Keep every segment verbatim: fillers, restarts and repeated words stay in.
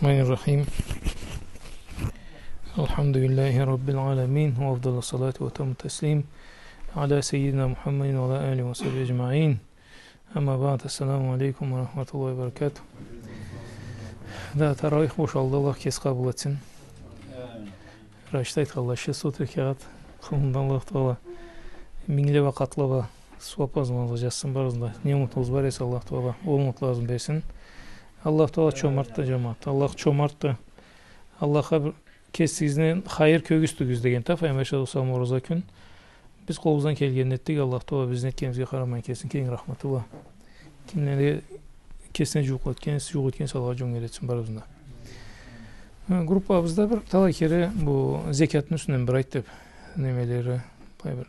الرحمن الرحيم. الحمد لله رب العالمين، وأفضل الصلاة وأتم التسليم على سيدنا محمد وعلى آله وصحبه أجمعين. أما بعد، السلام عليكم ورحمة الله وبركاته. Да, тарауих бошалды, Аллах кеси къабыл этсин. Рашид айтханлай, шестьсот рекагъат къылыннган, Аллах Таала мингле бла, къатла бла сууап азманлыкъ жазсын барыбызгъа да. Не умутубуз бар эсе, Аллах Таала ол умутларыбызны берсин. Аллах Таала чомарт да, жамаат. Аллах чомарт да. Аллахха бир кесигизни хайыр кёргюзтюгюз деген да Пайгъамбар саллаллаху алейхи ва саллам ораза кюн. Биз къолубуздан келгенин этдик, Аллах Таала бизни этгенибизге къарамайын, кесини кенг рахматы бла кимлени кесине жууукълатхан, жууукъ этген эсе, Аллах джёнгер этсин барыбызны да. Э, группабызда бир талай кере бу зекятны юсюнден бир айт деп немелери, былай бир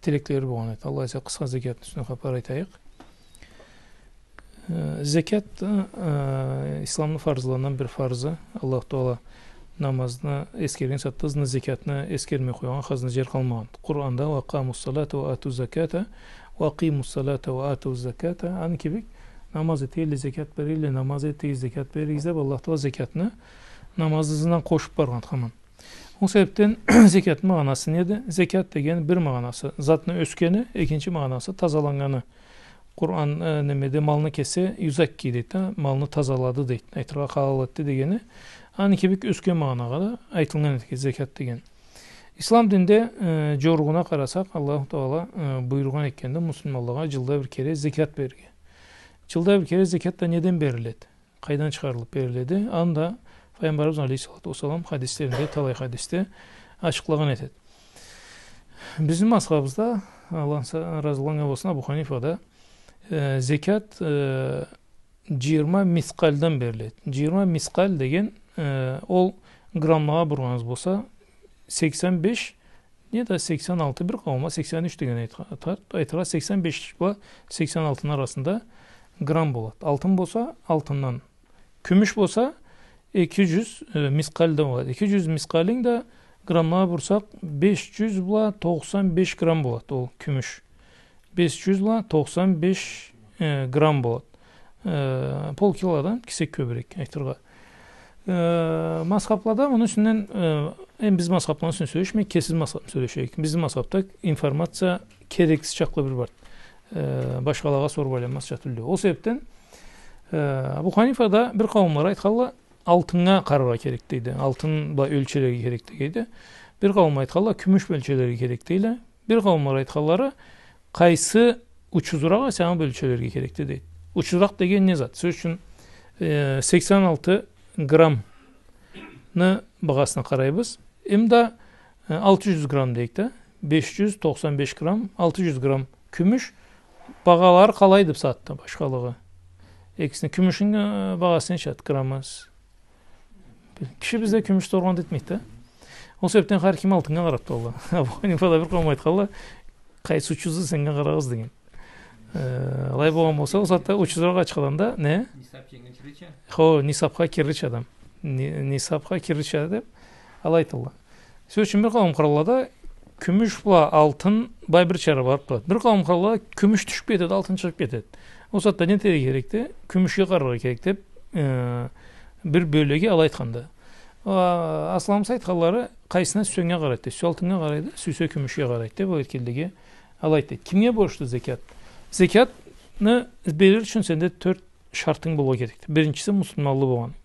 тилеклери болгъан эди. Аллах айтса, къысха зекятны юсюнден хапар айтайыкъ. Э, зекят, э, исламны фарзларындан бир фарзы. Аллах Таала намазны эсгерген сагъатда ызына зекятны эсгермей къойгъан хазна жер къалмагъан. Къуранда: «Ва акъимус салата ва ату заката, ва акъимус салата ва ату заката». Аны кибик, намаз этигиз да зекят беригиз, намаз этигиз, зекят беригиз деп, Аллах Таала зекятны намазны ызындан къошуп баргъан хаман. Ол себепден зекятны магъанасы неди? Зекят деген бир магъанасы затны ёсгени, экинчи магъанасы тазаланнганы. Къуран, э, немеде, малны кессе, юзакки дейди да, малны тазалады дейди. Айтыргъа, халал этди дегени. Аны кибик ёсген магъанагъа да айтылгъан этеди зекят деген. Ислам динде, э, жоругъуна къарасакъ, Аллаху Таала, э, буюргъан этгенди муслиманлагъа джылда бир кере зекят берирге. Джылда бир кере зекят да неден бериледи? Къайдан чыгъарылып бериледи? Аны да Пайгъамбарыбыз алейхиссалату уассалам хадислеринде, талай хадисде ачыкълагъан этеди. Бизни мазхабыбызда, Аллах андан разы болсун, Абу Ханифада, э, зекят, э, джыйырма мискъалдан бериледи. Джыйырма мискъал деген, э, ол граммагъа бургъаныбыз болса, сексен беш не да сексен алты, бир къауумла сексен юч деген айтха-, айтха-, айтыргъа, сексен беш бла сексен алтыны арасында грамм болады. Алтын болса, алтындан. Кюмюш болса, эки джюз, э, мискъалдан болады. Эки джюз мискъалны да граммагъа бурсакъ, беш джюз бла токъсан беш грамм болады ол кюмюш. Беш джюз бла токъсан беш, э, грамм болады. Э, полкилодан кесек кёбюрек, айтыргъа. Э, мазхаблада муну юсюнден, э, эм биз мазхабланы юсюнден сёлешмей, кесибиз мазхабны сёлешейик. Бизни мазхабда информация керексиз чакълы бир бар. Э, башхалагъа соруп айланмазча тюлдю. Ол себепден, э, Абу Ханифада бир къауумла айтханла, алтыннга къараргъа керек дейди. Алтын бла ёлчелерге керек дейди. Бир къауумла айтханла, кюмюш бла ёлчелерге керек дейле. Бир къауумла айтханлары, къайсы учузуракъ эсе, аны бла ёлчелерге керекди, дейди. Учузуракъ деген не зат? Сёз ючюн, э, сексен алты граммны багъасына къарайбыз. Эм да, э, алты джюз грамм дейик да, беш джюз токъсан беш грамм, алты джюз грамм кюмюш багъалары къалайды бусагъатда, башхалыгъы? Экисини, кюмюшню, э, багъасы нечады, граммы? Киши бизде кюмюш соргъан да этмейди да. Ол себепден хар ким алтыннга къарапды, валла. Абу Ханифада бир къауум айтханла, къайсы учузу, сеннге къарагъыз деген. Э, алай болгъан болса, ол сагъатда учузуракъ ачхадан да, не? Нисап ченнге кирирча? Хо, нисапха кирирча адам. Ни-, нисапха кирирча деп, алай айталла. Сёз ючюн, бир къауум къыраллада кюмюш бла алтын бай бир чара барып турады. Бир къауум къыраллада кюмюш тюшюп кетеди, алтын чыгъып кетеди. Ол сагъатда не этерге керекди? Кюмюшге къараргъа керек деп, э, бир бёлеги алай айтханды. А, асламысы айтханлары, къайсына сюйсенг къарайды, сюйсе алтыннга къарайды, сюйсе кюмюшге къарайды деп, ол эркинлиги алайды. Кимге борчду зекят? Зекятны берир ючюн сенде тёрт шартынг болургъа керекди. Биринчиси, муслиманлы болгъанынг.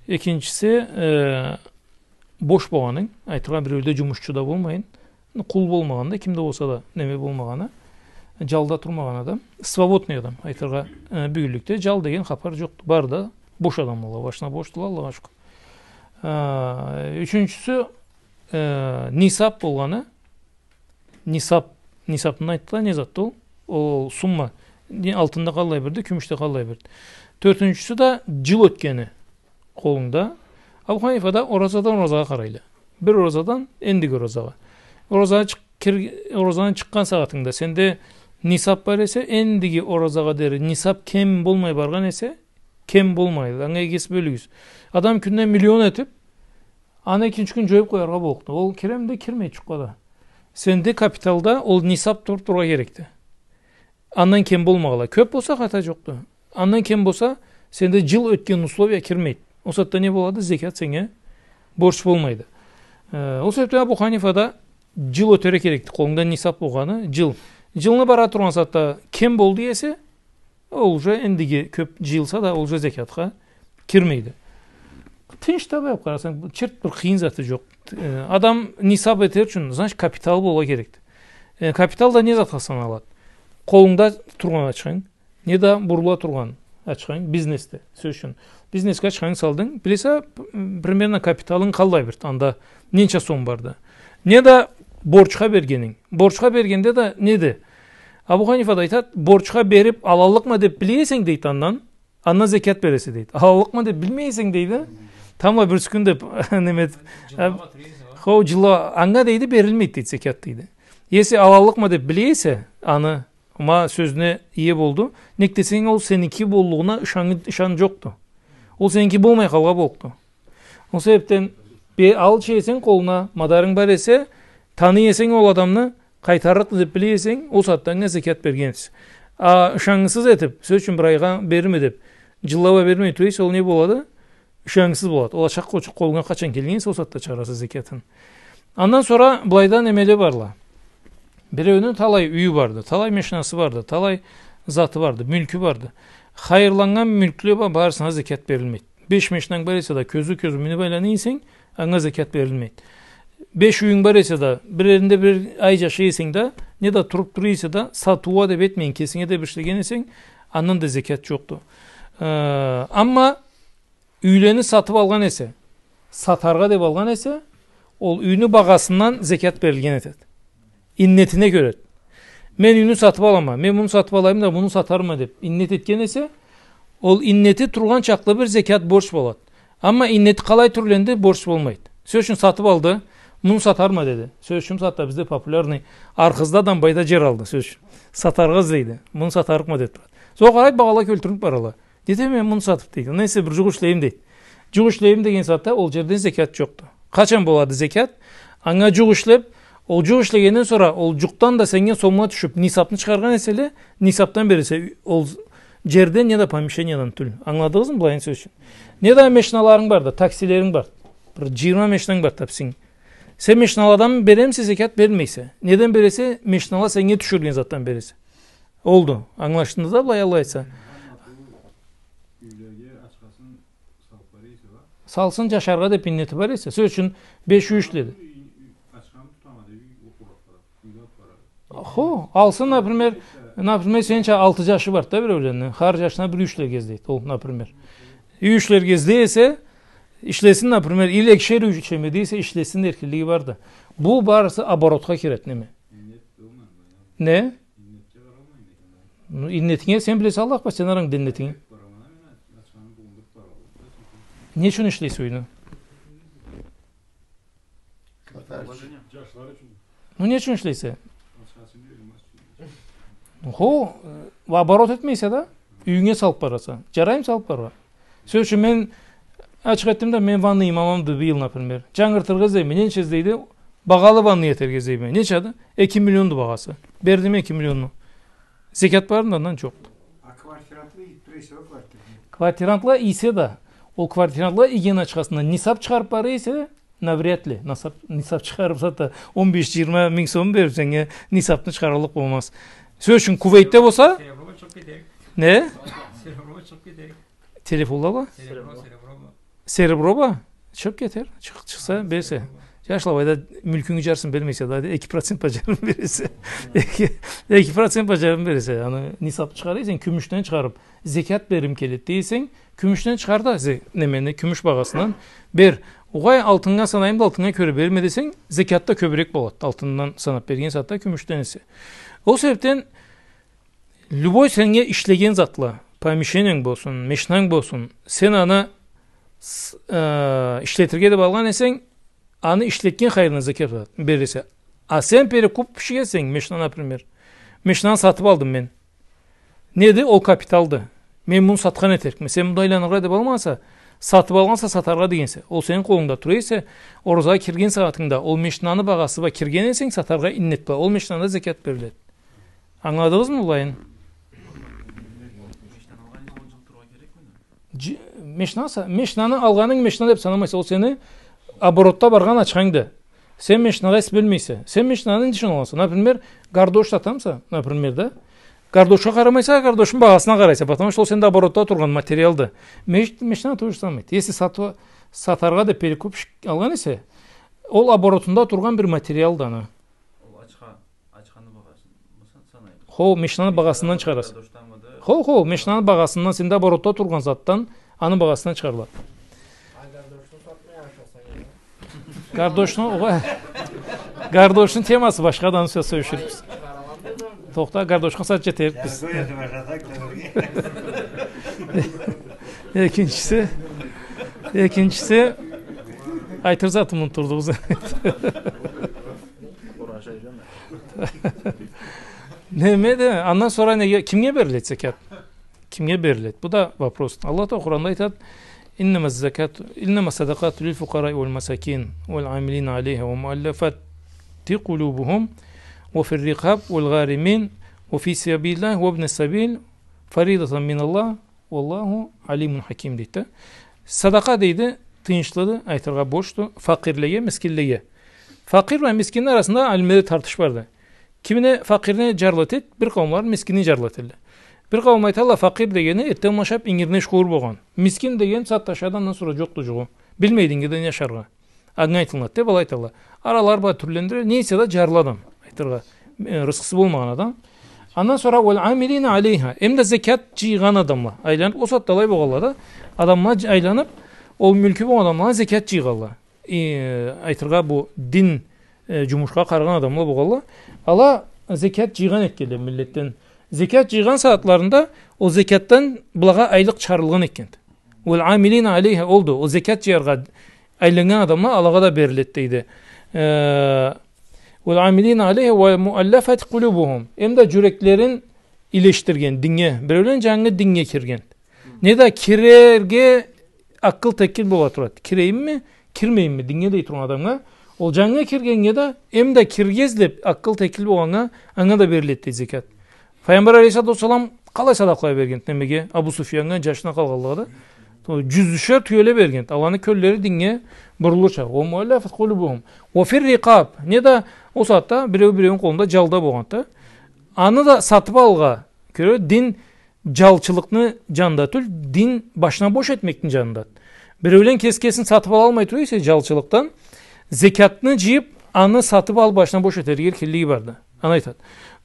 Экинчиси, э, бош болгъанынг, айтыргъа, биреуде джумушчу да болмайын, къул болмагъан да, ким да болса да, неме болмагъаны, джалда турмагъан адам, свободный адам, айтыргъа, э, бюгюнлюкде джал деген хапар джокъду. Бары да бош адамла, башына бошдула, Аллахха шукур. Э, ючюнчюсю, э, нисап болгъаны, нисап, нисапны айтдыла, не затды ол? Ол сумма. Не, алтын да къаллай бирди, кюмюш да къаллай бирди. Тёртюнчюсю да джыл ётгени къолунгда. Абу Ханифада оразадан оразагъа къарайла. Бир оразадан эндиги оразагъа. Ораза чыкъ-, кир-, оразадан чыкъгъан сагъатынгда сенде нисап бар эсе, эндиги оразагъа дери нисап кем болмай баргъан эсе, кем болмайды. Анга эгес бёлюгюз. Адам кюнде миллион этип, аны экинчи кюн джоюп къояргъа боллукъду. Ол киремиди, кирмейди джукъ да. Сенде капиталда ол нисап туруп турургъа керекди. Андан кем болмагъанлай. Кёп болса, хата джокъду. Андан кем болса, сенде джыл ётген условия кирмейди. Ол сагъатда не болады? Зекят сеннге борч болмайды. Э, ол себепден Абу Ханифада джыл ётерге керекди, къолунгда нисаб болгъаны, джыл. Джылны бара тургъан сагъатда кем болду эсе, ол уже эндиги кёб джыйылса да, ол уже зекятха кирмейди. Тынч да, былай къарасанг, чырт бир къыйын заты джокъ. Э, адам нисаб этер ючюн, значит, капитал болургъа керекди. Э, капитал да не затха саналады? Къолунгда тургъан ачханг, неда бурула тургъан ачханг, бизнесде, сёз ючюн. Бизнесге ачхангы салдынг, билесе, п-, примерно капиталынг къаллай бирди, анда ненча сом барды. Неда борчха бергенинг. Борчха бергенде да неди? Абу Ханифа да айтады, борчха бериб алаллыкъма деб биле эсенг, дейди, андан, андан зекят бересе, дейди. Алаллыкъма деб билмей эсенг, дейди, тамбла бирси кюн деб, неме этиб, хо, джылла, анга, дейди, берилмейди, дейди, зекят, дейди. Если алаллыкъма деб биле эсе, аны, ма сёзюне ие болду. Нек десенг, ол сеники боллугъуна ышан-, ышан джокъду. Ол сеники болмай къалгъан боллукъду. Ол себебден бе-, алча эсенг къолуна, мадарынг бар эсе, таный эсенг ол адамны, къайтарырыкъды деб биле эсенг, ол сагъатда анга зекят берген эсе. А ышаннгысыз этиб, сёз ючюн, бир айгъа берирме деб, джыллаб а бермей тура эсе, ол не болады? Ышаннгысыз болады. Ол ачха къо-, къолунга къачан келген эсе, ол сагъатда чыгъараса зекятын. Андан сора былайда немеле барла. Биреуню талай юйю барды, талай машинасы барды, талай заты барды, мюлкю барды. Хайырланнган мюлкле ба-, барысына зекят берилмейди. Беш машинанг бар эсе да, кёзюу-кёзюу миниб айлана эсенг, анга зекят берилмейди. Беш юйюнг бар эсе да, бир еринде бир ай джашай эсенг да, неда туруб тура эсе да, сатыу а деб этмейин, кесинге деб ишлеген эсенг, андан да зекят джокъду. Э, амма юйлени сатыб алгъан эсе, сатаргъа деб алгъан эсе, ол юйню багъасындан зекят берилген этеди. Иннетине кёреди. Мен юйню сатыб алама, мен муну сатыб алайым да, муну сатарма деб иннет этген эсе, ол иннети тургъан чакълы бир зекят борч болады. Амма иннети къалай тюрленди, борч болмайды. Сёз ючюн, сатыб алды, муну сатарма деди. Сёз ючюн, сатды, бизде популярный, Архызда, Дамбайда джер алды, сёз ючюн. Сатаргъа излейди, муну сатарыкъма деб турады. Сора къарайды, багъала кёлтюрюнюб барала. Неда мен муну сатыб, дейди. Андан эсе бир джукъ ишлейим, дейди. Джукъ ишлейим деген сагъатда ол джерден зекят джокъду. Къачан болады зекят? Анга джукъ ишлеб, ол джукъ ишлегенден сора ол джукъдан да сеннге сомла тюшюб, нисабны чыгъаргъан эселе, нисабдан бересе, ол джерден неда помещениядан тюл. Ангыладыгъызмы былайын, сёз ючюн? Неда машиналарынг барды, таксилеринг барды. Бир джыйырма машинанг барды, тапсанг. Сен машиналадан беремисе зекят, бермейсе. Неден бересе? Машинала сеннге тюшюрген затдан бересе. Олду. Ангылашылды да, былай, алай айтса. Юйлеге ачхасын салыб бара эсе, ба? Салсын, джашаргъа деб иннети бар эсе. Сёз ючюн, беш юй ишледи. Ю-, ю-, ачханы тутама деб, юй окъуракъ барады. Юй алыб барады. Хо, алсын, например, например, сенича алты джашы барды да биреуленни. Хар джашына бир юй ишлерге излейди ол, например. Юй ишлерге излей эсе, ишлесин, например, или экишер юй ичеме дей эсе, ишлесин, эркинлиги барды. Бу барысы оборотха киреди, неме. Не? Ну, иннетинге сен билесе, Аллах бар, сен арангда иннетинги. Не ючюн ишлейсе юйню? Ну, не ючюн ишлейсе? Хо, э, оборот этмейсе да, юйюнге салыб бараса. Джараймы салыб барыргъа? Сёз ючюн, мен ачыкъ этдим да, мен ванный имамамды быйыл, например. Джангыртыргъа излейме, ненча излейди? Багъалы ванный этерге излейме. Ненчады? Эки миллионду багъасы. Бердим эки миллионну. Зекят бармыды андан? Джокъду. А квартирантла ийиб тура эсе, ол квартирантла? Квартирантла ийсе да, ол квартирантла ийген ачхасындан нисаб чыгъарыб бара эсе, навряд ли. Насаб-, нисаб чыгъарыб, сагъатда он беш, джыйырма минг сом бериб, сеннге нисабны чыгъарырлыкъ болмаз. Сёз ючюн, Кувейтде болса... Серебро чыгъыб кетерик. Не? Серебро чыгъыб кетерик. Телефонла ба? Серебро, серебро ба? Серебро ба? Чыгъыб кетер. Чыкъ-, чыкъса, берсе. Джашла, былайда мюлкюнгю джарысын бермейсе да, эки процент бла джарын бересе. Эки, эки процент бла джарын бересе. Аны нисаб чыгъара эсенг, кюмюшден чыгъарыб, зекят беририм келеди дей эсенг, кюмюшден чыгъар да, зе-, немени, кюмюш багъасындан бер. Огъай, алтыннга санайым да, алтыннга кёре берирме десенг, зекят да кёбюрек болады. Алтындан санаб берген сагъатда, кюмюшден эсе. Ол себебден любой сеннге ишлеген затла, помещениянг болсун, машинанг болсун, сен аны с-, э, ишлетирге деб алгъан эсенг, аны ишлетген хайырына зекят бересе. А сен перекупщик эсенг, машина, например. Машинаны сатыб алдым мен. Неди? Ол капиталды. Мен муну сатхан этерикме. Сен мунда айланыргъа деб алмагъанса, сатыб алгъанса, сатаргъа дегенсе. Ол сени къолунгда тура эсе, оразагъа кирген сагъатынгда, ол машинаны багъасы бла кирген эсенг, сатаргъа иннет бла, ол машинада зекят бериледи. Ангыладыгъызмы былайын? Джи-, Мешнаса, мешнаны алгъанынг мешна деб саналмайса, ол сени оборотда баргъан ачхангды. Сен мешнагъа эс бёлмейсе. Сен мешнаны не ючюн алгъанса? Например, гардош сатамса, например, да. Гардошха къарамайса, гардошну багъасына къарайса, потому что ол сенде оборотда тургъан материалды. Меш-, мешна то же самое. Если сату-, сатаргъа деб перекупщик алгъан эсе, ол оборотунда тургъан бир материалды аны. Ол ачха, ачханы багъасын, мыса-, санайбыз. Хо, мешнаны багъасындан чыгъараса. Гардошдан мыды? Хо, хо, мешнаны багъасындан, сенде оборотда тургъан затдан, аны багъасындан чыгъарылады. А гардошну сатмай ашаса, я? Гардошну, огъа-, гардошну темасы башха, да, аны сёз сёлеширбиз. Тохта, гардошха сатча терикбиз. Экинчиси, экинчиси, айтыр затымы унутдурдугъуз. Неме да, андан сора неге, кимге бериледи зекят? Кимге бериледи? Бу да вопрос. Аллах Тааля Къуранда айтады: «إنما الزكاة، إنما الصدقات للفقراء والمساكين والعاملين عليها والمؤلفة قلوبهم وفي الرقاب والغارمين وفي سبيل الله وابن السبيل فريضة من الله والله عليم حكيم», — дейди да. Садакъа, дейди, тыйыншлыды, айтыргъа борчду факъирлеге, мискинлеге. Факъир бла мискинни арасында алимледе тартыш барды. Кимине факъирни джарлы этед, бир къауумла мискинни джарлы этелле. Бир къауум айталла, факъир дегени эртден башлаб ингирни шхуур болгъан. Мискин деген сагъатда ашады, андан сора джокъду джугъу. Билмейди ингирден не ашаргъа. Анга айтылынады деб алай айталла. Аралары бла тюрлендире, не эсе да джарлы адам. Айтыргъа, э, рысхысы болмагъан адам. Андан сора «والعاملين عليها», эм да зекят джыйгъан адамла. Айланыб, ол сагъатда алай болгъанла да, адамла дж-, айланыб, ол мюлкю болгъан адамла зекят джыйгъанла. Э, айтыргъа, бу дин, э, джумушха къарагъан адамла болгъанла. Ала зекят джыйгъан этгенле миллетден. Зекят джыйгъан сагъатларында ол зекятдан былагъа айлыкъ чыгъарылгъан этгенди. «والعاملين عليها», олду, ол зекят джыяргъа айланнган адамла, алагъа да бериледи, дейди. Э, «والعاملين عليها والمؤلفة قلوبهم». Эм да джюреклерин илешдирген диннге, биреулен джангы диннге кирген. Не да кирерге акъыл текил бола турады. Кирейимми, кирмейимми диннге дей тургъан адамгъа. Ол джангы киргеннге да, эм да киргиз деб акъыл текил болгъаннга, анга да бериледи, дейди, зекят. Файгъамбар алейхиссалату уассалам къалай садакъала бергенди немеге? Абу Суфьяннга, джашына къалгъанлыгъы да. Джюзюшер тюеле бергенди. Аланы кёллери диннге бурулурча. «والمؤلفة قلوبهم وفي الرقاب». Не да ол сагъатда биреу биреуню къолунда джалда болгъанды да. Аны да сатыб алыргъа кёре, дин джалчылыкъны джанында тюл, дин башына бош этмекни джанында. Биреулен кес-, кесин сатыб алалмай тура эсе джалчылыкъдан, зекятны джыйыб, аны сатыб алыб, башына бош этерге эркинлиги барды. Аны айтады.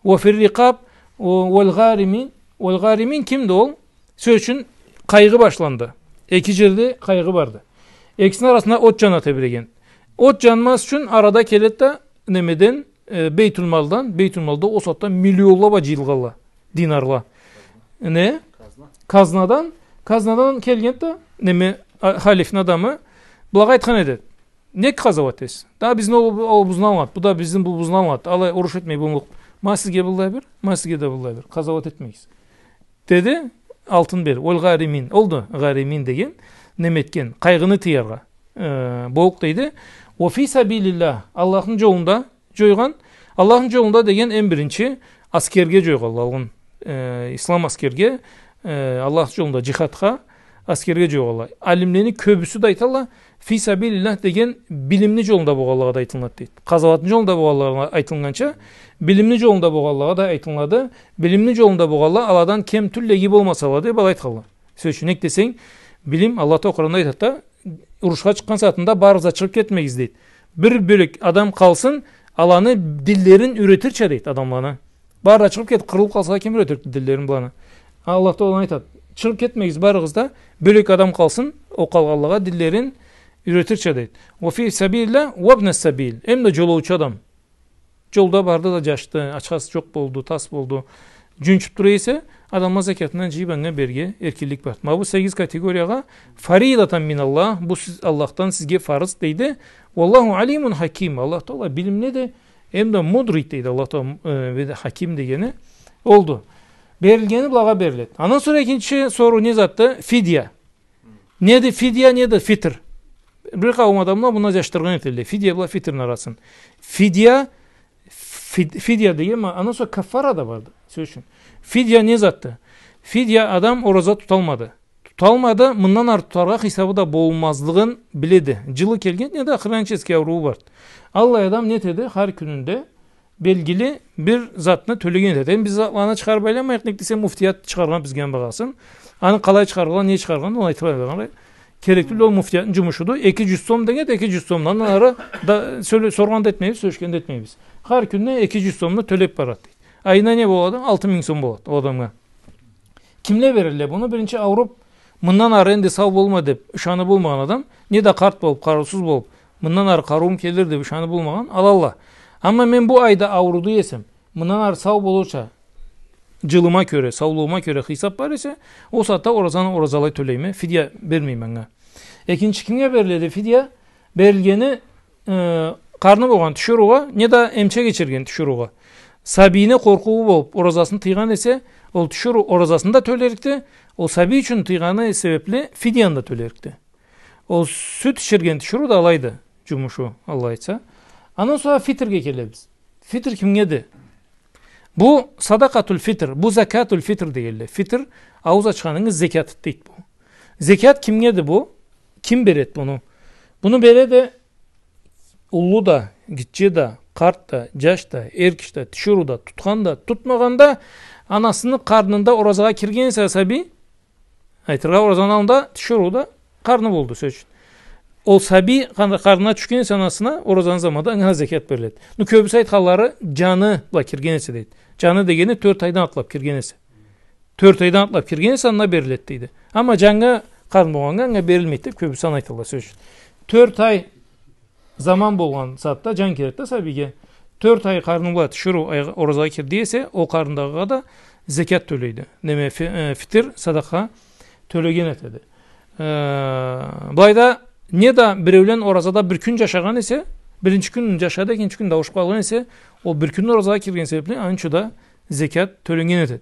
«وفي الرقاب والغارمين». «والغارمين» кимди ол? Сёз ючюн, къайгъы башланды. Эки джерде къайгъы барды. Экисини арасында от джана тебреген. От джанмаз ючюн арада келеди да немеден, э, Бейтулмалдан, Бейтулмалда ол сагъатда миллионла бла джыйылгъанла, динарла. Не? Казна. Казнадан, казнадан келгенди да, неме, а, халифни адамы, былагъа айтхан эди. Нек къазауат этесиз? Да бизни ол, ол бузну алгъанды, бу да бизни бу бузну алгъанды. Алай уруш этмей болмакъ. Ма сизге быллай бир, ма сизге да быллай бир. Къазауат этмегиз. Деди, алтын бер. «والغارمين». Олду гъаримин деген, неме этген, къайгъыны тыяргъа. Э, боллукъ дейди. «وفي سبيل الله». Аллахны джолунда джойгъан. Аллахны джолунда деген эм биринчи аскерге джойгъанла алгъын. Э, ислам аскерге, э, Аллахны джолунда джихадха, аскерге джойгъанла. Алимлени кёбюсю да айталла, «في سبيل الله» деген билимни джолунда болгъанлагъа да айтылынады, дейди. Къазауатны джолунда болгъанлагъа айтылыннганча, билимни джолунда болгъанлагъа да айтылынады. Билимни джолунда болгъанла аладан кем тюлле, иги болмасала, деб алай айтханла. Сёз ючюн, нек десенг, билим, Аллах Тааля Къуранда айтады да, урушха чыкъгъан сагъатында барыгъыз да чыгъыб кетмегиз, дейди. Бир бёлек адам къалсын, аланы динлерин юретирча, дейди, адамланы. Бары да чыгъыб кетиб, къырылыб къалса, ким юретир динлерин быланы? Аллах Тааля айтады: «Чыгъыб кетмегиз барыгъыз да, бёлек адам къалсын, ол къалгъанлагъа динлерин юретирча», — дейди. «وفي سبيل الله وابن السبيل». Эм да джолоучу адам. Джолда барды да, джашды, ачхасы джокъ болду, тас болду. Джунчуб тура эсе, адамла зекятындан джыйыб анга берирге эркинлик бар. Ма бу сегиз категориягъа «فريضة من الله», бу сиз, Аллахдан сизге фарыз, дейди. «والله عليم حكيم». Аллах Тааля билимлиди, эм да мудрый, дейди Аллах Тааля, э, бир да хаким дегени. Олду. Берилгени былагъа бериледи. Андан сора экинчи соруу не затды? Фидия. Неди фидия, неди фитр? Бир къауум адамла муну аджашдыргъан этелле. Фидия бла фитрни арасын. Фидия, фид-, фидия деген ма, андан сора каффара да барды. Сёз ючюн. Фидия не затды? Фидия адам ораза туталмады. Туталмады, мындан ары тутаргъа хыйсабы да болмазлыгъын биледи. Джылы келген, неда хронический аурууу бар. Аллай адам не этеди? Хар кюнюнде белгили бир затны тёлеген этеди. Эм биз затланы чыгъарыб айланмайыкъ, нек десенг, муфтият чыгъаргъан бизге аны багъасын. Аны къалай чыгъаргъан, не чыгъаргъан, ол айтыб айланмайыкъ. Керекли ол муфтиятны джумушуду. Эки джюз сом деген, эки джюз сомдан ары да сёле-, соргъан да этмейбиз, сёлешген да этмейбиз. Хар кюнде эки джюз сомну тёлеб барады. Айына не болады? Алты минг сом болады ол адамгъа. Кимле берелле муну? Биринчи ауруб, мындан ары энди сау болма деб ышаны болмагъан адам, неда къарт болуб, къарыусуз болуб, мындан ары къарыуум келир деб ышаны болмагъан, алалла. Амма мен бу айда ауруду эсем, мындан ары сау болурча, джылыма кёре, саулугъума кёре хыйсаб бар эсе, ол сагъатда оразаны оразалай тёлейме, фидия бермейме анга. Экинчи кимге бериледи фидия? Берилгени, э, къарны болгъан тиширыугъа, неда эмчек ичирген тиширыугъа. Сабийни къоркъууу болуб, оразасын тыйгъан эсе, ол тиширыу оразасын да тёлерикди, ол сабий ючюн тыйгъаны себебли фидияны да тёлерикди. Ол сют ичирген тиширыу да алайды, джумушу, Аллах айтса. Андан сора фитрге келебиз. Фитр кимгеди? Бу садакъатуль фитр, бу закатуль фитр дегенле. Фитр, аууз ачханынгы зекяты дейди бу. Зекят кимгеди бу? Ким береди буну? Буну береди уллу да, гитче да, къарт да, джаш да, эр киши да, тиширыу да, тутхан да, тутмагъан да, анасыны къарнында оразагъа кирген эсе сабий, айтыргъа, оразаны аллында тиширыу да къарны болду, сёз ючюн. Ол сабий къар-, къарнына тюшген эсе анасына, оразаны заманда анга зекят бериледи. Ну, кёбюсю айтханлары джаны бла кирген эсе дейди. Джаны дегени тёрт айдан атлаб кирген эсе. Тёрт айдан атлаб кирген эсе, анга бериледи дейди. Амма джангы къарны болгъаннга анга берилмейди деб кёбюсю аны айталла, сёз ючюн. Тёрт ай заман болгъан сагъатда джан киреди да сабийге. Тёрт ай къарны бла тиширыу ай-, оразагъа кирди эсе, ол къарныдагъыгъа да зекят тёлейди. Неме, фи-, э, фитр садакъа тёлеген этеди. Э, былайда неда биреулен оразада бир кюн джашагъан эсе, биринчи кюн джашады, экинчи кюн ауушуб къалгъан эсе, ол бир кюн оразагъа кирген себебли, аны ючюн да зекят тёленнген этеди.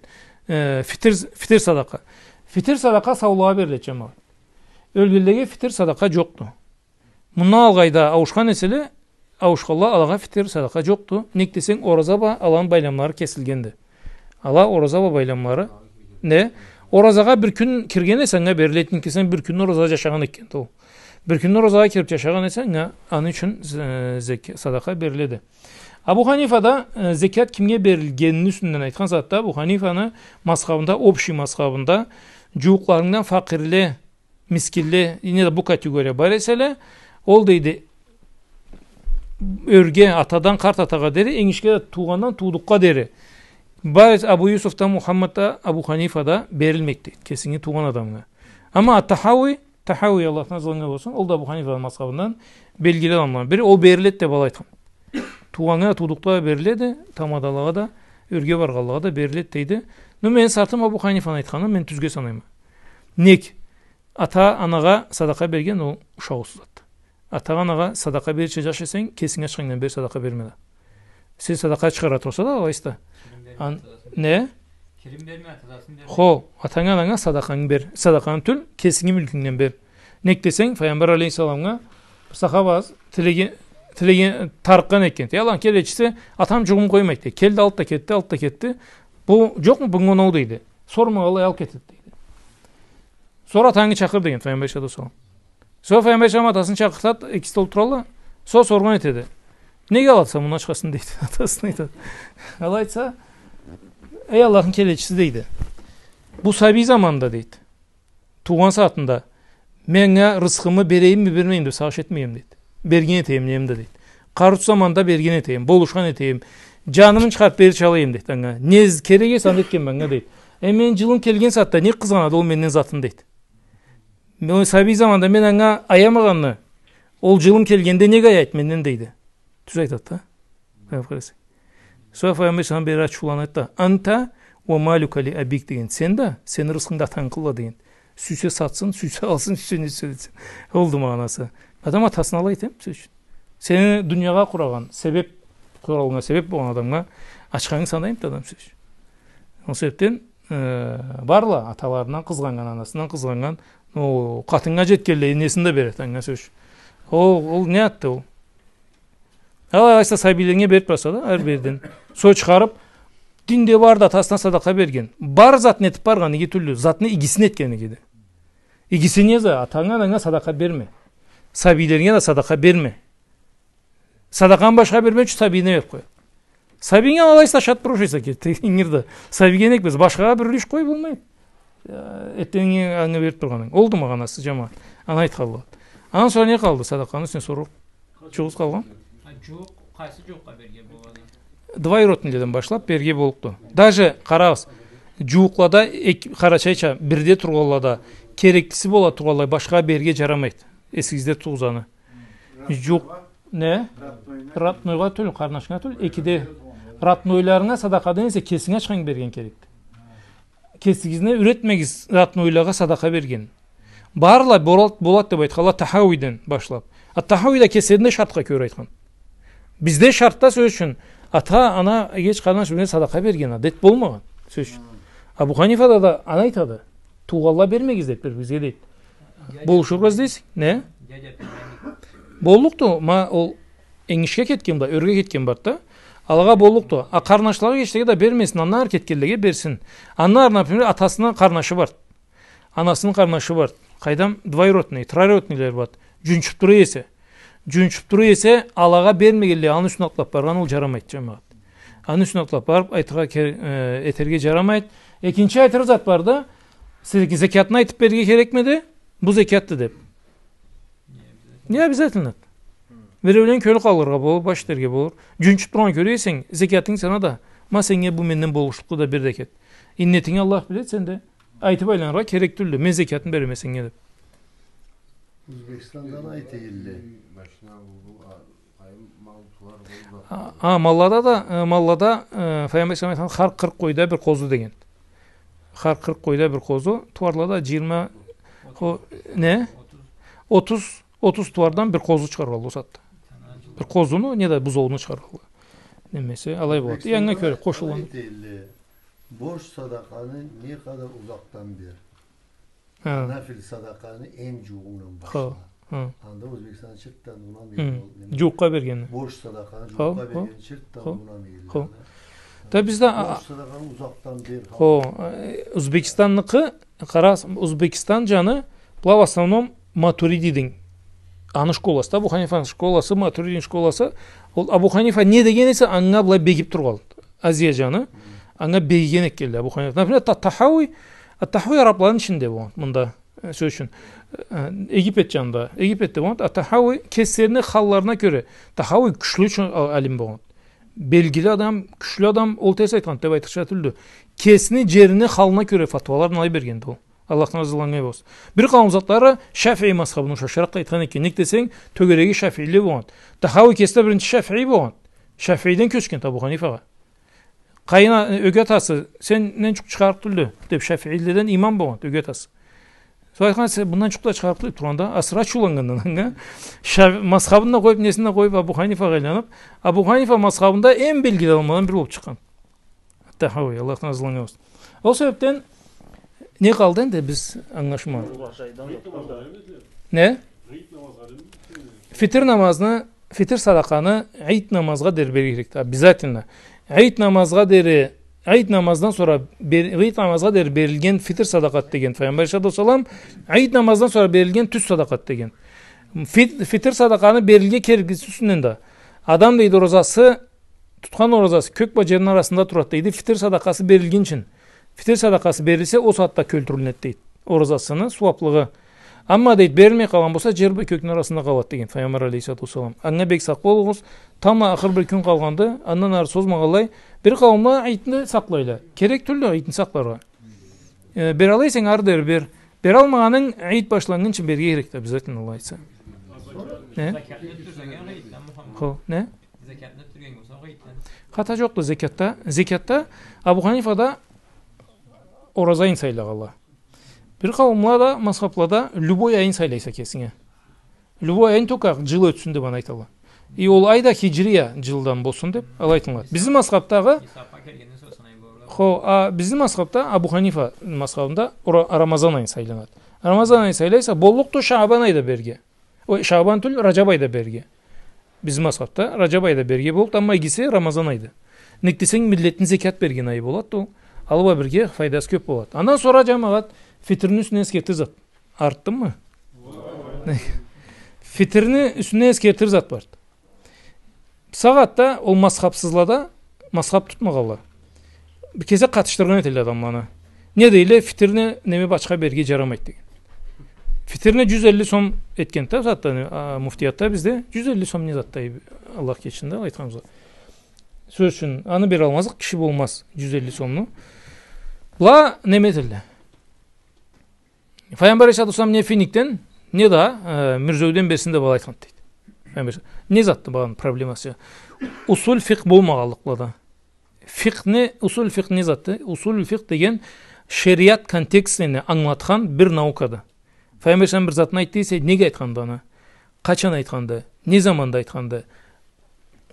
Э, фитр, фитр садакъа. Фитр садакъа саулугъа бериледи, джамагъат. Ёлгенлеге фитр садакъа джокъду. Мындан алгъайда ауушхан эселе, ауушханла, алагъа фитр садакъа джокъду. Нек десенг, ораза бла аланы байламлары кесилгенди. Ала ораза бла байламлары. Не? Оразагъа бир кюн кирген эсе, анга бериледи, нек десенг, бир кюн ораза джашагъан экенди ол. Бир кюн оразагъа кириб джашагъан эсе, анга, аны ючюн, э, зек-, садакъа бериледи. Абу Ханифада, э, зекят кимге берилгенини юсюнден айтхан сагъатда, Абу Ханифаны мазхабында, общий мазхабында, джууукъларынгдан факъирле, мискинле, неда бу категория бар эселе, ол дейди, ёрге, атадан къарт атагъа дери, энгишге да туугъандан туудукъгъа дери. Бар эсе Абу Юсуф да, Мухаммад да, Абу Ханифа да берилмейди дейди кесинги туугъан адамынга. Амма Ат-Тахауи, Тахауи, Аллахны разылыгъы анга болсун, ол да Абу Ханифаны мазхабындан белгили адамладан бири, ол бериледи деб алай айтхан. Туугъаннга да, туудукъгъа да бериледи, тамадалагъа да, ёрге баргъанлагъа да бериледи дейди. Ну, мени сартым Абу Ханифаны айтханын мен тюзге санайма. Нек? Ата-анагъа садакъа берген ол ушакъ усуз затды. Ата-анагъа садакъа берирча джаш эсенг, кесинг ачхангдан бери садакъа берме да. Сен садакъа чыгъара турса да, алайса да. Кирим берме, ан-, атасын бер. Не? Кирим берме, атасын бер. Хо, атанга, ананга садакъангы бер. Садакъаны тюл, кесинги мюлкюнгден бер. Нек десенг, Файгъамбар алейхиссаламгъа бир сахаба тилеген, тилеген, тарыкъгъан экен. Эй Аллахны келечиси, атам джугъум къоймайды. Келди, алды да кетди, алды да кетди. Бу джокъму, бунга оноу дейди. Сормагъанлай алыб кетеди дейди. Сора атангы чакъыр деген Файгъамбар алейхиссалату уассалам. Сора Файгъамбар алейхиссалам атасын чакъыртады, экиси да олтуралла. Сора соргъан этеди. Неге аласа муну ачхасын дейди. Атасына айтады. Алай айтса, эй Аллахны келечиси дейди. Бу сабий заманда дейди. Туугъан сагъатында мен анга рысхымы берейимми, бермейимми деб сагъыш этмегенме дейди. Берген этейим, неме да дейди. Къарыусуз заманда берген этейим, болушхан этейим. Джанымы чыгъарыб берирча алайым дейди анга. Не з-, керек эсе аны этгенме анга дейди. Э, мени джылым келген сагъатда не къызгъанады ол менден затын дейди. Мен сабий заманда мен анга аямагъанны, ол джылым келгенде неге аяйды менден дейди. Тюз айтады да. Къарап къарасанг. Сора Файгъамбар алейхиссалам бери ачыуланады да, «Анта уа малюка ли абик» деген. Сен да, сени рысхынгы да атанг къылла деген. Сюйсе сатсын, сюйсе алсын, сюйсе не этсин. Олду магъанасы. Адам атасына алай этеми, сёз ючюн. Сени дуниягъа къурагъан себеп, къуралынга себеп болгъан адамгъа ачхангы санаймыды да адам, сёз ючюн. Ол себепден, э, барла, аталарындан къызгъаннган, анасындан къызгъаннган, ол къатыннга джетгенлей, энесин да береди, анга сёз ючюн. Ол, ол не затды ол? Алай айтса, сабийлеринге бериб барса да, хар бирден. Сора чыгъарыб, динде барды атасына садакъа берген. Бар затны этиб баргъан, иги тюрлю, затны игисин этген игиди. Игисине да, атанга, ананга садакъа берме. Сабийлеринге да садакъа берме. Садакъаны башха бермей, сабийине берип къой. Сабийинге алайса ашатып бир ушайса ки, ингирде. Сабийге не этмез, башхагъа бир юлюш къой, болмайды. Э, эртденги анга берип тургъанынг. Олду магъанасы, джамагъат. Аны айтханла. Андан сора не къалды? Садакъаны юсюне соруу. Джукъ къалгъан. А, джукъ, къайсы джукъгъа берирге болады? Двоюродныйледен башлап берирге боллукъду. Даже, къарагъыз, джукълада эк-, къарачайча бирде тургъанлада кереклиси бола тургъанлай башхагъа берирге джарамайды. Эсигизде тутугъуз аны. Джукъ, не? Роднойгъа тюл, къарнашынга тюл, экиде. Роднойларынга садакъадан эсе кесинг ачханг берген керекди. Кесигизни юретмегиз роднойлагъа садакъа берген. Барла болат, болат деп айтханла Тахауиден башлап. А Тахауи да кеслеринде шартха кёре айтхан. Бизде шартда, сёз ючюн, ата, ана, эгеч, къарнаш, бирине садакъа берген адет болмагъан, сёз ючюн. Абу Ханифада да аны айтады. Туугъанла бермегиз деп бир-биригизге, дейди. Болушургъа излейсиз, не? Дядя племянник. Боллукъду, ма ол энгишге кетген бла, ёрге кетген барды да. Алагъа боллукъду. А къарнашлагъа, эгечлеге да бермесин, андан ары кетгенлеге берсин. Андан ары, например, атасыны къарнашы бар. Анасыны къарнашы бар. Къайдам, двоюродный, троюродныйле бар. Джунчуп тура эсе. Джунчуп тура эсе, алагъа бермегенлей, аны юсюне атлап баргъан ол джарамайды, джамагъат. Аны юсюне атлап барып, айтыргъа кер-, э, этерге джарамайды. Экинчи айтыргъа зат бар да, сиз зекятны айтып берирге керекмиди, бу зекятды деп. Не обязательно. Биреулен кёлю къалыргъа болур, баш этерге болур. Джунчуп тургъан кёре эсенг, зекятынг сана да, ма сеннге бу менден болушлукъду да бир зекят. Иннетинги Аллах биледи, сен да айтып айланыргъа керек тюлдю. Мен зекятын береме сеннге деп. Узбекистандан айта эдиле. Машина бу, бу, а, къайым мал, тууар, бу зат. А, а, маллада да, э, маллада, э, Файгъамбар алейхиссалам айтхан, хар къыркъ къойда бир къозу деген. Хар къыркъ къойда бир къозу, тууарлада джыйырма, хо-, не? Отуз, отуз тууардан бир къозу чыгъаргъанла ол сагъатда. Бир къозуну, не да бузоуну чыгъаргъанла. Немеси, алай болады. Анга кёре къошулгъан. Узбекистанда айта эдиле, борч садакъаны не къадар узакъдан бер. Ха. Нафил садакъаны эм джуугъундан башла. Ха, ха. Анда Узбекистанда чыртдан унамайды ол неме. Джууукъгъа берген. Борч садакъаны джууукъгъа берген чыртдан унамайды. Ха. Да бизде, а, борч садакъаны узакъдан бер. Хо, э, Узбекистандыкъы, къара, Узбекистан джаны, была в основном Матуридидин. Аны школасы да, Абу Ханифаны школасы, Матуридини школасы. Ол Абу Ханифа не деген эсе, анга былай бегип тургъан. Азия джаны. Анга бегиген этгенле Абу Ханифа. Например, Та-, Тахауи, а, Тахауи арабланы ичинде болгъан, мында, э, сёз ючюн. Э, Египет джанында. Египетде болгъан. А Тахауи кеслерини халларына кёре. Тахауи кючлю чы-, а-, алим болгъан. Белгили адам, кючлю адам, ол терс айтхан деп айтырча тюлдю. Кесини джерини халына кёре фатваларын алай бергенди ол. Аллахдан разы болгъан болсун. Бир къауум затлары Шафии мазхабына ушашыракъ да айтхан экен. Нек десенг, тёгереги шафиили болгъан. Тахауи кеси да биринчи шафии болгъан. Шафииден кёчген Абу Ханифагъа. Къайын а-, ёге атасы, сенден джукъ чыгъарыкъ тюлдю, деп, шафииледен имам болгъан ёге атасы. Сора айтхан, сен мындан джукъ да чыгъарыкъ тюлдю деп тургъанда, асыры ачыуланнгандан анга, ша-, мазхабын да къоюп, несин да къоюп, Абу Ханифагъа айланып, Абу Ханифа мазхабында эм белгили алимледен бири болуп чыкъгъан. Тахауи, Аллахдан разы болгъан болсун. Ол себепден не къалды энди биз ангылашмагъан? Не? Фитир намазны, фитир садакъаны ид намазгъа дери берирге керекди. Обязательно. Ид намазгъа дери, ид намаздан сора бер-, ид намазгъа дери берилген фитир садакъады деген. Файгъамбар алейхиссалату уассалам, ид намаздан сора берилген тюз садакъады деген. Фит-, фитир садакъаны берирге кереклиси юсюнден да. Адам, дейди, оразасы тутхан оразасы кёк бла джерни арасында турады, дейди, фитир садакъасы берилгинчи. Фитир садакъасы берилсе, ол сагъатда кёлтюрюлюнеди, дейди. Оразасыны сууаплыгъы. Амма, дейди, берилмей къалгъан болса, джер бла кёкню арасында къалады, деген Файгъамбар алейхиссалату уассалам. Анга бек сакъ болугъуз. Тамбла ахыр бир кюн къалгъанды, андан ары созмагъанлай. Бир къауумла идни сакълайла. Керек тюлдю идни сакъларгъа. Э, бералай эсенг, ары дери бер. Бералмагъанынг, ид башланнгынчы берирге керекди, обязательно, Аллах айтса. Не? Закятны тюзеген идден, Мухаммад. Хо, не? Закятны тюзеген болса, ол идден. Хата джокъду закятда. Закятда Абу Ханифада ораза айын сайлагъанла. Бир къауумла да, мазхаблада любой айын сайлайса кесинге. Любой айын, только джыл ётсюн деп аны айталла. И ол ай да хиджрия джылдан болсун деп, алай айтылады. Бизни мазхабдагъы, хо, а, бизни мазхабда, Абу Ханифа мазхабында ора-, Рамазан айын сайланады. Рамазан айын сайлайса, боллукъду Шабан айда берирге. Ой, Шабан тюл, Раджаб айда берирге. Бизни мазхабда Раджаб айда берирге боллукъду, амма игиси Рамазан айда. Нек десенг, миллетни зекят берген айы болады ол. Ала бла бирге файдасы кёп болады. Андан сора, джамагъат, фитрни юсюнден эсгертир зат. Артдымы? Фитрни юсюнде эсгертир зат барды. Сагъатда ол мазхабсызлада, мазхаб тутмагъанла, бир кесек къатышдыргъан этелле адамланы. Не дейле, фитрни неме башха берирге джарамайды деген. Фитрни джюз элли сом этгенди да, затда, а, муфтиятда бизде джюз элли сом не затда, Аллах кечсин да, айтханыбызгъа. Сёз ючюн, аны бералмазлыкъ киши болмаз, джюз элли сомну. Была неме этелле. Файгъамбар алейхиссалату уассалам не финикден, не да, э, мюрзеуден берсин деб алай айтханды, дейди. Файгъамбар алейхиссалам. Не затды багъан проблемасы? Усул фикъ болмагъанлыкъ былада. Фикъны, усул фикъ не затды? Усул фикъ деген шериат контекстини англатхан бир наукады. Файгъамбар алейхиссалам бир затны айтды эсе, неге айтханды аны? Къачан айтханды? Не заманда айтханды?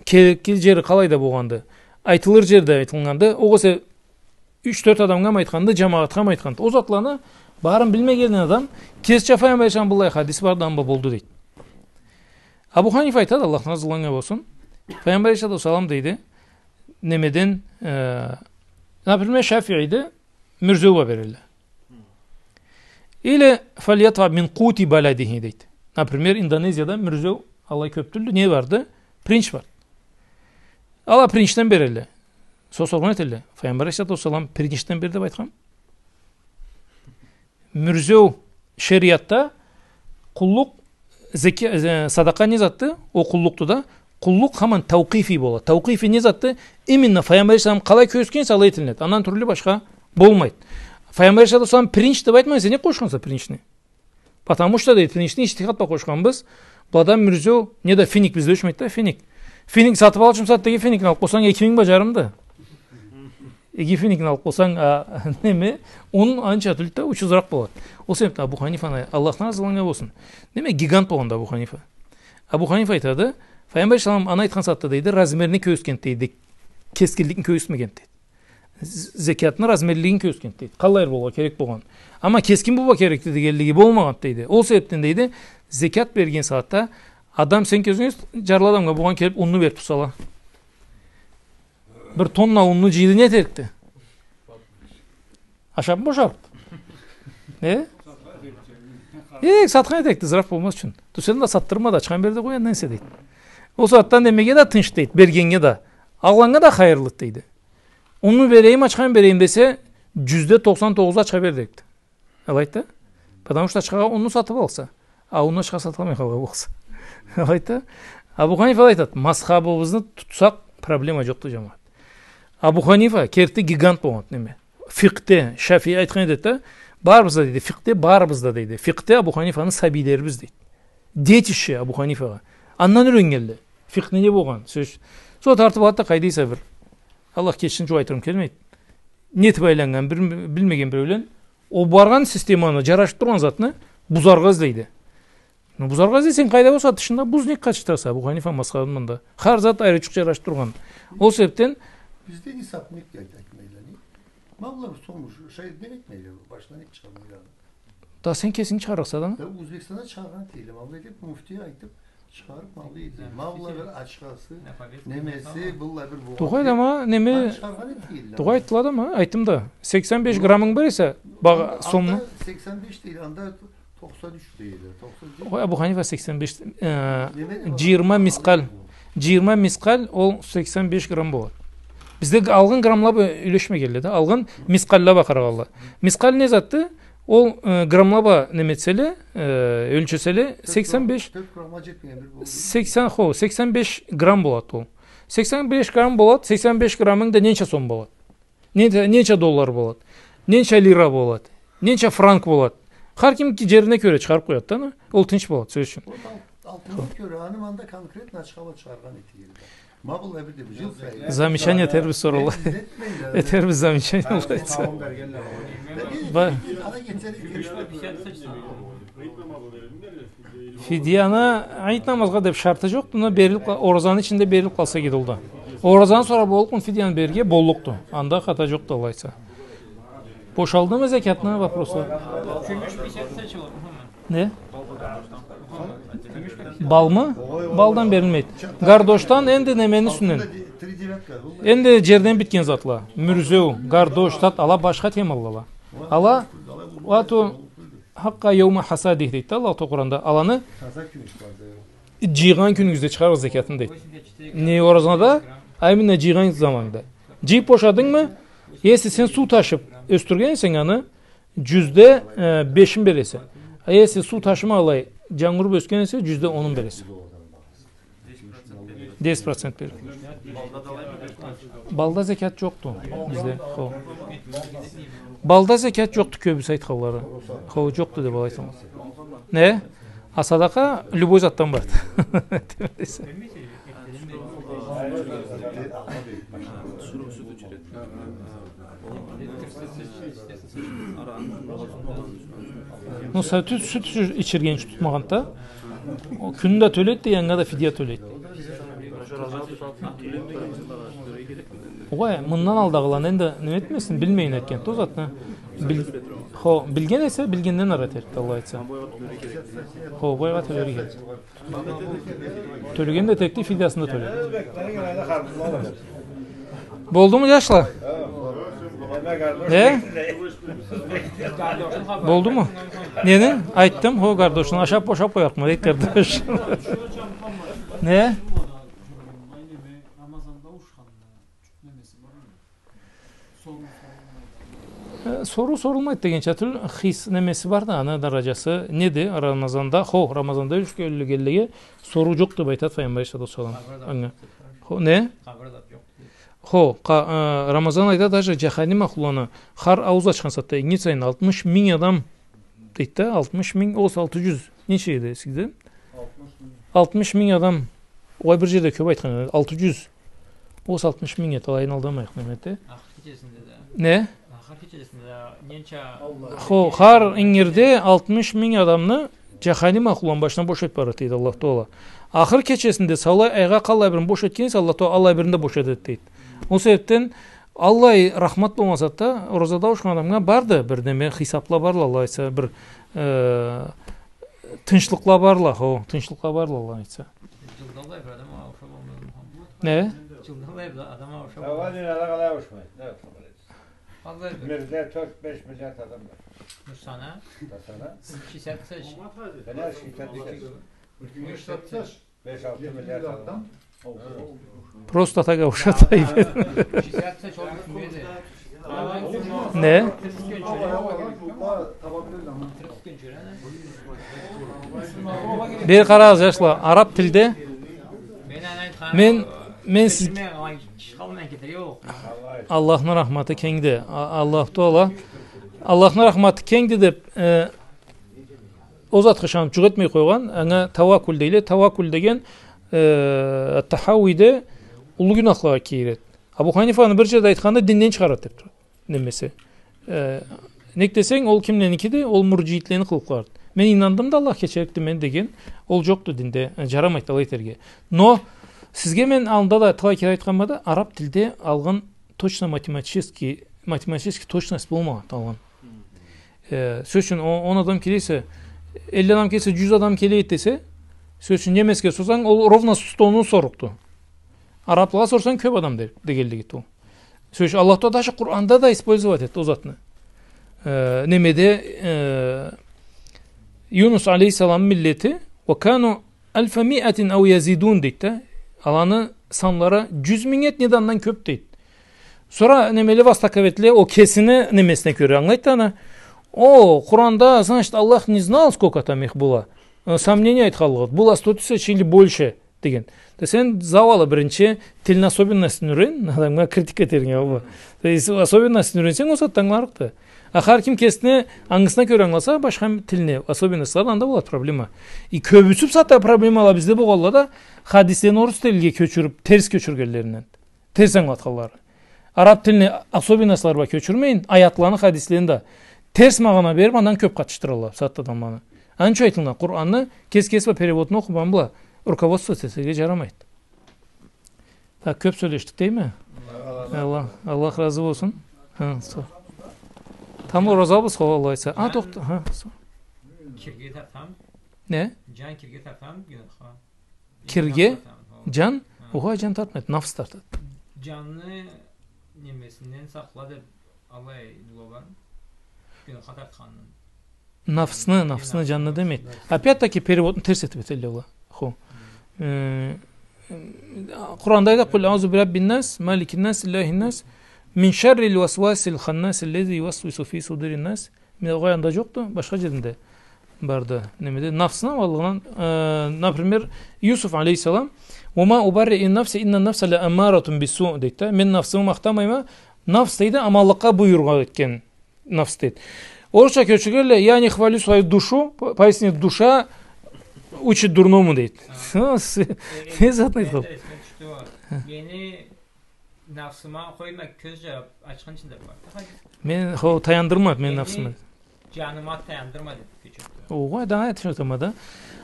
Керекли джери къалайда болгъанды? Айтылыр джерде айтылгъанды? Огъесе юч-тёрт адамгъамы айтханды, джамагъатхамы айтханды? Ол затланы барын билмеген адам кесича Файгъамбар алейхиссалам быллай хадис барды, ама болду, дейди. Абу Ханифа айтады, Аллахдан разы болсун. Файгъамбар алейхиссалату уассалам дейди, немеден, э, например, Шафииде мюрзеу бла берелле. Или «Фальятфаъ мин къути баладихи», дейди. Например, Индонезияда мюрзеу алай кёб тюлдю, не барды? Пиринч барды. Ала пиринчден берелле. Сора соргъан этелле. Файгъамбар алейхиссалату уассалам пиринчден бер деб айтханмы? Мюрзеу шериатда къуллукъ, зеке-, э, садакъа не затды? Ол къуллукъду да. Къуллукъ хаман таукъифи бола. Таукъифи не затды? Именно Файгъамбар алейхиссалам къалай кёргюзтген эсе, алай этилинеди. Андан тюрлю башха болмайды. Файгъамбар алейхиссалату уассалам пиринч деб айтмай эсе, не къошханса пиринчни? Потому что, дейди, пиринчни иджтихад бла къошханбыз. Былада мюрзеу, не да финик бизде ёшмейди да, финик. Финик сатыб алыучу сагъатдагъы финикни алыб къойсанг, эки минг бла джарымды. Эки финикни алыб къойсанг, а, неме, ун анча тюлдю да, учузуракъ болады. Ол себебден Абу Ханифаны, Аллахдан разы болгъан болсун. Неме, гигант болгъанды Абу Ханифа. Абу Ханифа айтады, Файгъамбар алейхиссалам аны айтхан сагъатда, дейди, размерни кёргюзтгенди, дейди. Кескинликни кёргюзтмегенди, дейди. З-, зекятны размерлигин кёргюзтгенди, дейди. Къаллай болургъа керек болгъан. Ама кескин болургъа керекди дегенлиги болмагъанды, дейди. Ол себебден, дейди, зекят берген сагъатда адам, сен кёзюнге джарлы адамгъа болгъан келиб унну бериб турса, ала. Бир тонна унну джыйды, не этерикди? Ашаб бошарыкъды. Э? Э, сатхан этерикди, зыраф болмаз ючюн. Ту сен да сатдырма да, ачханы бер да къой, андан эсе, дейди. Ол сагъатда немеге да тынч, дейди, бергеннге да. Алгъаннга да хайырлыды, дейди. Унну берейим, ачханы берейим десе, джюзде токъсан тогъуз ачха бер дерикди. Алайды да. Потому что ачхагъа унну сатыб алса. А унну ачхагъа сатыб алмай къалгъан болса. Алайды да. Абу Ханифа алай айтады, мазхабыбызны тутсакъ, проблема джокъду, джамагъат. Абу Ханифа керти гигант болгъан, неме. Фикъде, Шафии айтхан эди да, барыбыз да, дейди, фикъде, барыбыз да, дейди. Фикъде Абу Ханифаны сабийлерибиз, дейди. Детище Абу Ханифагъа. Андан юреннгенле. Фикъни не болгъан? Сёз. Сора тартыб алады да, къайда эсе бир. Аллах кечсин, джукъ айтырым келмейди. Не этиб айланнган, бир, билмеген биреулен. Ол баргъан системаны, джарашыб тургъан затны бузаргъа излейди. Ну, бузаргъа излейсе, сен къайда болса, тышында буз, не къатышдыраса, Абу Ханифа мазхабын мында. Хар зат айрычыкъ джарашыб тургъан. Ол себебден... Бизде нисаб не айтмайла, не? Ма былай сомуш, шай не этмейле, башына не чыгъармайла. Да сен кесинг чыгъарыкъса да. Да Узбекистанда чыгъаргъан этейле, ма былай деб муфти айтыб, чыгъарыб, ма былай этейле. Ма былай бир ачхасы, немеси, былай бир болгъан. Тохай да ма, неме, ма чыгъаргъан этейле. Тохай айтыла да ма, айтдым да. Сексен беш граммынг бар эсе, багъа, сомну. Анда сексен беш дейле, анда токъсан юч дейле, токъсан беш. Огъай, Абу Ханифа сексен беш, э, неме, джыйырма мискъал. Джыйырма мискъал, ол сексен беш грамм болады. Бизде г-, алгъын граммла бла юлешмегенле да, алгъын мискъалла бла къарагъанла. Мискъал не затды? Ол, э, граммла бла неме этселе, э, ёлчеселе, сексен беш, тёрт граммгъа джетмеген бир болду. Сексен, хо, сексен беш грамм болады ол. Сексен беш грамм болады, сексен беш граммынгда ненча сом болады? Ненча, ненча доллар болады? Ненча лира болады? Ненча франк болады? Хар ким джерине кёре чыгъарыб къояды да, аны. Ол тынч болады, сёз ючюн. Ол ал-, алтыннга кёре, аны мында конкретно ачха бла чыгъаргъан этейле. Ма былай бир да бир джыл сайын. Замечание этербиз сора. Этербиз замечание. Ха, ол алай айтса. Тамам бергенле. Ба- Фидияны айт намазгъа деб шарты джокъду, но берилиб къал-, оразаны ичинде берилиб къалса эди ол да. Оразаны сора боллукъму фидияны берирге? Боллукъду. Анда хата джокъду, алай айтса. Бошалдымы зекятны вопросла? Не? Балмы? Балдан берилмейди. Гардошдан, энди немени юсюнден. Энди джерден битген затла. Мюрзеу, гардош, тат, ала башха темалла ала. Ала, ала, Хакъкъа яума хасадих дейди да Аллах Таала Къуранда. Аланы джыйгъан кюнюгюзде чыгъарыгъыз зекятын дейди. Не оразада, а именно джыйгъан заманда. Джыйыб бошадынгмы? Если сен суу ташыб ёсдюрген эсенг аны, джюзде, э, бешин бересе. А если суу ташымай алай, джангур бла ёсген эсе, джюзде онун бересе. Десять процент бериле. Балда зекят джокъду бизде. Хо. Балда зекят джокъду, кёбюсю айтханлары. Хо, джокъду деб алай айталла. Не? А садакъа любой затдан барды. Ну, сётю, сют ичирген ючюн тутмагъанды да, ол кюнню да тёлейди да, анга да фидия тёлейди. Огъай, мындан алдагъыланы энди неме этмесин, билмейин этгенди ол затны. Бил-, хо, билген эсе, билгенден ары этерикди, Аллах айтса. Хо, бойгъа тёлерге. Тёлеген да этерикди, фидиясын да тёлерикди. Болдуму, джашла? Не? Болдуму? Нени? Айтдым, хо, гардошну ашаб бошаб къоярыкъма, дейди гардош. Не? Э, соруу сорулмайды дегенча тюл, хис немеси бар да, аны даражасы неди Рамазанда? Хо, Рамазанда ёлгенлеге соруу джокъ деб айтады Пайгъамбар алейхиссалату уассалам. Анга. Хо, не? Хо, къа-, э, Рамазан айда даже джаханим ахлуланы хар аууз ачхан сагъатда, ингир сайын алтмыш минг адам дейди да, алтмыш минг, огъесе алты джюз, ненча эди эсигизде? Алтмыш минг адам. Огъай, бир джерде кёб айтхан, алты джюз. Огъесе алтмыш минг эди, алайын алдамайыкъ, неме эте. Ахыр кечесинде да. Не? Ахыр кечесинде да ненча... Хо, хар ингирде алтмыш минг адамны джаханим ахлуланы башындан бош этиб барады дейди Аллах Таала. Ахыр кечесинде саулай айгъа къаллай бирин бош этген эсе, Аллах Таала аллай бирин да бош этеди дейди. Ол себебден аллай рахмат болмаса да, оразада ауушхан адамгъа барды бир неме, хисабла барла, Аллах айтса, бир, э, тынчлыкъла барла, хо, тынчлыкъла барла, Аллах айтса. Джылда аллай бир адам ауушаб болмаз, Мухаммад. Не? Джылда аллай бир адам ауушаб болмаз. Ава дюньяда къалай ауушмайды? Не ауушаб болмайды? Аллай бир. Миллиард, тёрт, беш миллиард адам бар. Бусана? Бусана? Шестьдесят тысяч. Бусана шестьдесят тысяч. Беш-алты миллиард адам. Просто так ауушады. Не? Бир къарагъыз, джашла, араб тилде мен, мен сиз... Аллахны рахматы кенгди. А-, Аллах Таала, Аллахны рахматы кенгди деб, э, ол затха ышаныб джукъ этмей къойгъан, анга таваккул дейле. Таваккул деген, э, Тахауиде уллу гюнахлагъа киреди. Абу Ханифаны бир джерде айтханды, динден чыгъарады деб турады. Немеси. Э, нек десенг, ол кимленикиди? Ол мурджиитлени къылыкъларыды. Мен ийнандым да, Аллах кечерикди мени деген, ол джокъду динде, э, джарамайды алай этерге. Но сизге мен алда да талай кере айтханма да, араб тилде алгъын точно математический, математический точность болмагъан алгъын. Э, сёз ючюн, о-, он адам келе эсе, элли адам келсе, джюз адам келейди десе, сёз ючюн, немецге сорсанг, ол ровно стонну сорлукъду. Араблагъа сорсанг, кёб адам дер, дегенлигиди ол. Сёз ючюн, Аллах Таала даже Къуранда да использовать этди ол затны. Э, немеде, э, Юнус алейхиссаламны миллети, «Ва кану альфа миатин ау язидун», дейди да. Аланы санлары джюз минг эди, неда андан кёб дейди. Сора немеле востоковедле, ол кесини немесине кёре англайды да аны. О, Къуранда, значит, Аллах не знал, сколько там их было. Э, сомнение айтханлыгъыды. Было сто тысяч или больше деген. Да сен, завалы, биринчи тилни особенностин юрен, адамгъа критика этерге болмай. Особенностин юренсенг, ол сагъатда ангыларыкъды. А хар ким кесини ангысына кёре англаса, башха тилни особенностлары, анда болады проблема. И кёбюсю бусагъатда проблемала бизде болгъанла да, хадислени орус тилге кёчюрюб, терс кёчюргенлеринден. Терс ангылатханлары. Араб тилни особенностлары бла кёчюрмейин, аятланы, хадислени да терс магъана бериб, андан кёб къатышдыралла бусагъатда адамланы. Аны ючюн айтылгъан, Къуранны кес-кеси бла переводну окъугъан бла руководствоваться этерге джарамайды. Так, кёб сёлешдик дейме? Аллах, Аллах разы болсун. Ха, сора. Тамбла оразабыз, хо, Аллах айтса. А, тохта, ха, сора. Кирге тартам. Не? Джан кирге тартам, гюнахха. Кирге? Джан? Ха. Огъай, джан тартмайды, нафс тартады. Джанны немесинден сакъла деб, алай дуа бар. Гюнахха тартхандан. Нафсны, нафсны, джанны демейди. Опять-таки переводну терс этиб этелле была. Хо. Э, Къуранда айтады: «Къул аузу бираббин нас, маликин нас, илляхин нас, мин шаррил васвасил ханнас, аллази ювасвису фи судурин нас». Мен огъай анда джокъду, башха джеринде барды. Немеде, нафсны аманлыгъындан, э, например, Юсуф алейхиссалам: «Ва ма убарриу нафси, инна нафса ла аммаратун бису», дейди да. Мен нафсымы махтамайма, нафс, дейди, аманлыкъгъа буйрукъ этген нафс, дейди. Орусча кёчюргенле: «Я не хвалю свою душу, по-, поистине душа учит дурному», дейди. Ха. Не затны айтханды? Мени нафсыма къойма, кёз джабыб ачхынчы деб бар. Мен, хо, таяндырма мени нафсымы. Джаныма таяндырма деб кёчюрдю. Огъай, да, айтырма да.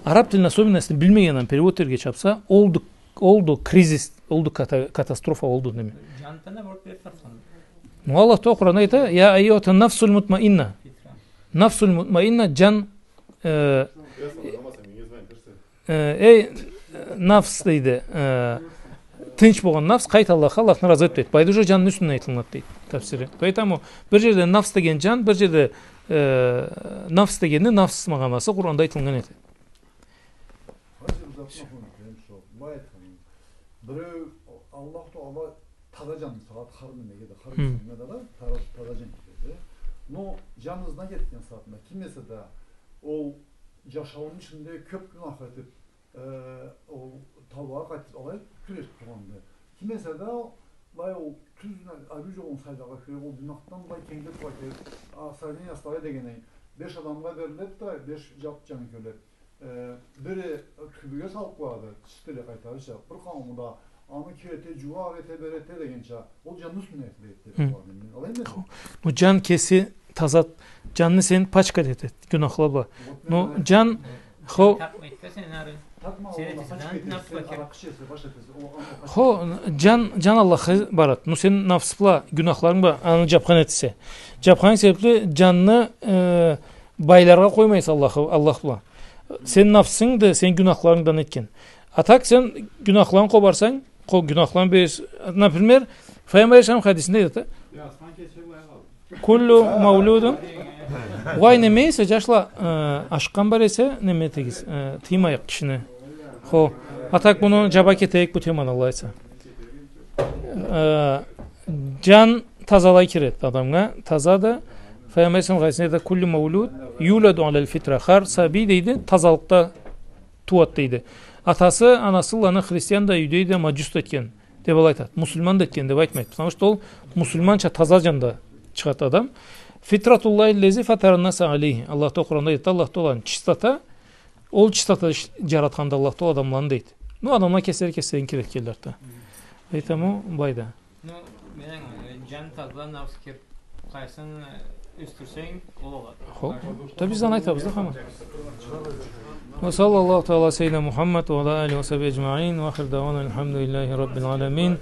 Араб тилни особенностун билмегенден перевод этерге чабса, олду, олду кризис, олду ката-, катастрофа, олду неме. Джанына наоборот бериб тартханды. Ну, Аллах Тааля Къуранда айтады: «Я айюха нафсул мутмаинна». Нафсул мутмаинна, джан, э, Э, эй, нафс, дейди, э, тынч болгъан нафс, къайт Аллахха, Аллахны разы эт, дейди. Былайда уже джанны юсюнден айтылынады, дейди тафсири. Поэтому бир джерде нафс деген джан, бир джерде, э, нафс дегенни нафс магъанасы Къуранда айтылгъан эди. Хадис узатма къоймай, шо, былай айтханым. Биреу Аллах Тааля таза джан салады хар немеге да, хар инсаннга да, да, таза, таза джан киргизеди. Но джан ызына кетген сагъатында, ким эсе да, ол джашауну ичинде кёб гюнах этиб, э, ол таубагъа къайтыб алай кюрешиб тургъанды. Ким эсе да, былай ол тюз, ариу джолну сайлагъа кёре, ол гюнахдан былай кенгиб къайтыб, а, сравнение салай дегенлей, беш адамгъа бериледи да, беш джан кёлеб, э, бири тюбюге салыб къояды, чистый къайтарырча, бир къаууму да аны киреди, джууады, эте, береди дегенча, ол джанны юсюнден этиледи деб къояды. Алай эмеси? Бу джан кеси таза, джанны сени пачкать этеди гюнахла бла. Но джан, хо, хо, джан, джан Аллахха барады. Но сени нафс бла, гюнахларынг бла аны джабхан этесе. Джабхан себебли джанны, э, байларгъа къоймайса Аллахы, Аллах бла. Сени нафсынгды, сени гюнахларынгдан этген. А так сен гюнахларын къобарсанг, къо-, гюнахларын бересе. Например, Файгъамбар алейхиссалам хадисинде айтады: «Куллу маулудун». Угъай, неме эсе, джашла, э, ашхыгъан бар эсе, неме этигиз, э, тыймайыкъ кишини. Хо. А так муну джаба кетейик бу теманы, Аллах айтса. Э, джан тазалай киреди адамгъа, тазады. Файгъамбар алейхиссалам хадисинде да: «Куллу маулуд юладу аляль фитра». Хар сабий, дейди, тазалыкъда тууады, дейди. Атасы, анасы аланы христиан да, иудей да, маджус да этген деб алай айтады. Муслиман да этген деб айтмайды. Потому что ол муслиманча таза джанда чыгъады адам. «Фитратуллахи ллязи фатаран наса алейхи». Аллах Тааля Къуранда айтады, Аллах Тааланы чистота, ол чистота иш-, джаратханды Аллах Тааля адамланы, дейди. Ну, адамла кеслери кеслерин киретгенле да. Поэтому былайда. Ну, мен, э, джан таза, нафс кёб, къайсын, э, ёсдюрсенг, ол болады. Хо. Да биз да аны айтабыз да, хаман. وصلى الله تعالى على سيدنا محمد وعلى آله وصحبه أجمعين، وآخر دعوانا الحمد لله رب العالمين.